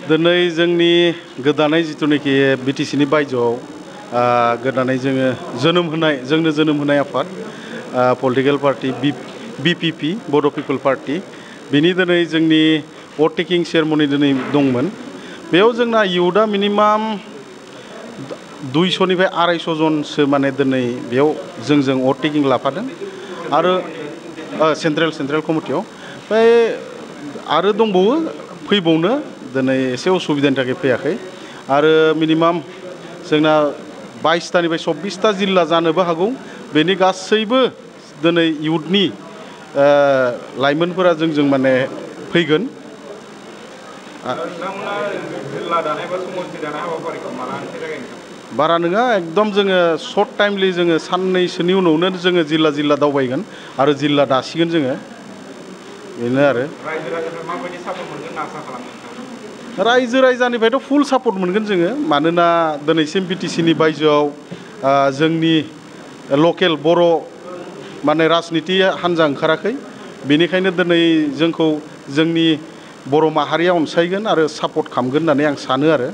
दिनै जोंनि गोदानै जिथुनाखि बिटिसिनि बायजोआव गोदानै जोंनो जोनोम होनाय आफाद पलिटिकेल पार्टी बिपिपि बड' पिपल पार्टी बिनि दिनै जोंनि भट टेकिं सेरेमनि दिनै दंमोन। बेयाव जोंना इउथआ मिनिमाम 200निफ्राय 250 जनसो माने दिनै बेयाव जोंजों भट टेकिं लाफादों आरो सेन्ट्रेल कमिटियाव ओमफ्राय आरो दंबावो फैबावनो दिनै एसे उसुबिदानि थाखाय फैयाखै आरो मिनिमाम जोंना 22टानिफ्राय 24टा जिल्ला जानोबो हागौ बेनि गासैबो दिनै इउथनि लाइमोनफोरा जोंजों माने फैगोन। बारा नङा एकदम जोङो सर्ट टाइमलि जोङो साननैसोनि उनावनो जोङो जिल्ला दावबायगोन आरो जिल्ला दासिगोन जोङो बेनो आरो रायजो राजानिफ्रायथ' फुल सापर्ट मोनगोन जोङो मानोना दिनैसिम बिटिसिनि बायजोआव जोंनि लकेल बर' माने राजनिति हान्जा ओंखाराखै बेनिखायनो दिनै जोंखौ जोंनि बर' माहारिया अनसायगोन आरो सापर्ट खालामगोन होननानै आं सानो आरो